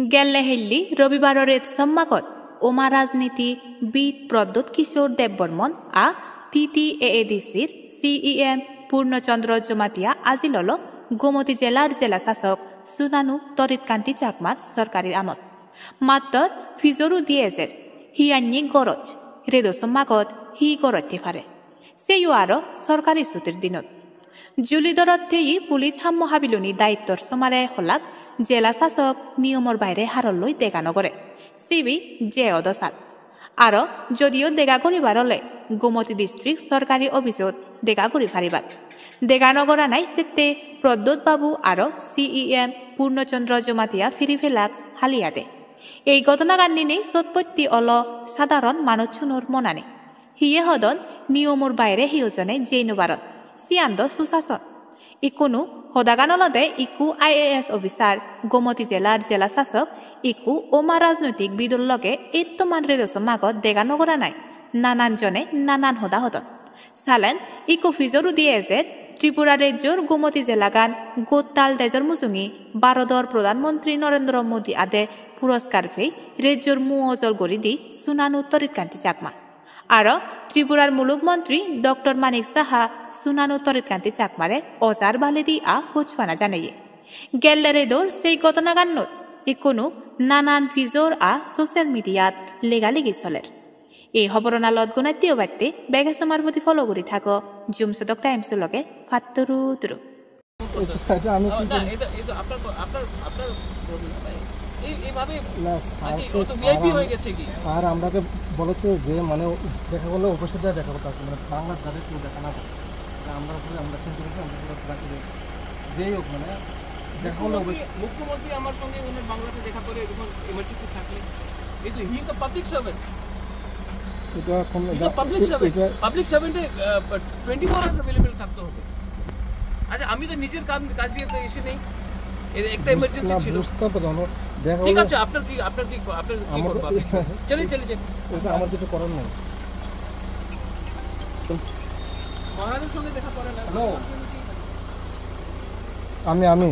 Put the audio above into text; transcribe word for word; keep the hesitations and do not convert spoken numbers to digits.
Gelle helli Robibaro ret sommagot Oma rajniti bid Pradyot Kishore Debbarman a T T A A D C-r C E M Purno Chandra Jamatia ajil olo Gomoti jelar jela sasok Sunanu Torit Kanti Chakmar sorkari amot. Mattor pijor udi ejer, hiyanni goroj, redo sommagot hi goroj te pare. Seyo aro sorkari sutir dinot. Juli dorottei police hammo habiluni daittor somare holak jela sasok niyomor baire harolloi dega no gore. Sibe je odo sat. Aro jodio dega guribar ole Gomoti District sorkari office-ot dega guri paribak. Dega no goranai sette Pradyot Babu aro C E M Purno Chandra Jamatia firi pelak hali ade. Ei ghotonagan ninei sotpotti olo sadharon manuchunor monani. Hiye hodon niyomor baire hiyo jone jei no paron. Siyan do susason. Ikkunu hodagan olode ikku I A S officer, Gomoti jelar jela sasok, ikku Oma rajnoitik bidor loge ettoman redo sommagot dega no goranai. Nanan jone nanan hoda hodon. Salen ikku pijor udi ejer Tripura rejjor Gomoti jelagan gottal dejor mujungi Barodor Prodhan Montri Narendra Modi ade puroskar pei rejjor mu ojol guri di Sunanu Torit Kanti Chakma. Aro Tripurar muluk montri Doctor Manik Saha Sunanu Torit Kanti Chakmare ojar baledi a hochpana janeye. Gelle redor sei ghotonagannot ikkunu nanan pijor a social mediat legalegi soler. Ei hoborona lot gunatte obatte bege somar pudi follow guri thago Jum Sodok Times loge. Patturu turu. এটা, এটা আমি কি ও, না, করি? এটা, এটা আপনার ক-, আপনার, আপনার করবেন না, ভাই। এই, এইভাবে না, স্যার আগে তো, ও তো স্যার ভিআইপি আম-, হয়ে গেছে কি? স্যার আমরাকে বলেছে যে, মানে, ও দেখা করলে অফিসে যায় দেখা করতে আসে, মানে, বাংলার যাদের কেউ দেখা না করে। তা আমরা উপরে, আমরা চিন্তা করছি, আমরা উপরে রাখি দিই। যেই হোক, মানে, দেখা করলে মুখ্যমন্ত্রী, অফিস মুখ্যমন্ত্রী আমার সঙ্গে ওনার বাংলাতে দেখা করে এরকম ইমার্জেন্সি থাকলে, এই তো, he is a public servant। এটা এখন He is a এটা, public এ-, servant। এটা পাবলিক সার্ভেন্টে, আহ, টোয়েন্টি ফোর আওয়ার্স অ্যাভেলেবল থাকতে হবে। আচ্ছা, আমি তো নিজের কাম, কাজ দিয়ে তো এসে নেই। এর একটা বুঝ-, ইমার্জেন্সি না, ছিল। বুঝতে পারলাম না। দেখা ঠিক হলো আছে, আপনার কি, আপনার কি, আপনার কি আমার করবো? আপনি চলে, চলে, চলে। ওটা আমার কিছু করার নেই। মহারাজের সঙ্গে দেখা করে না। হ্যালো। আমি, আমি।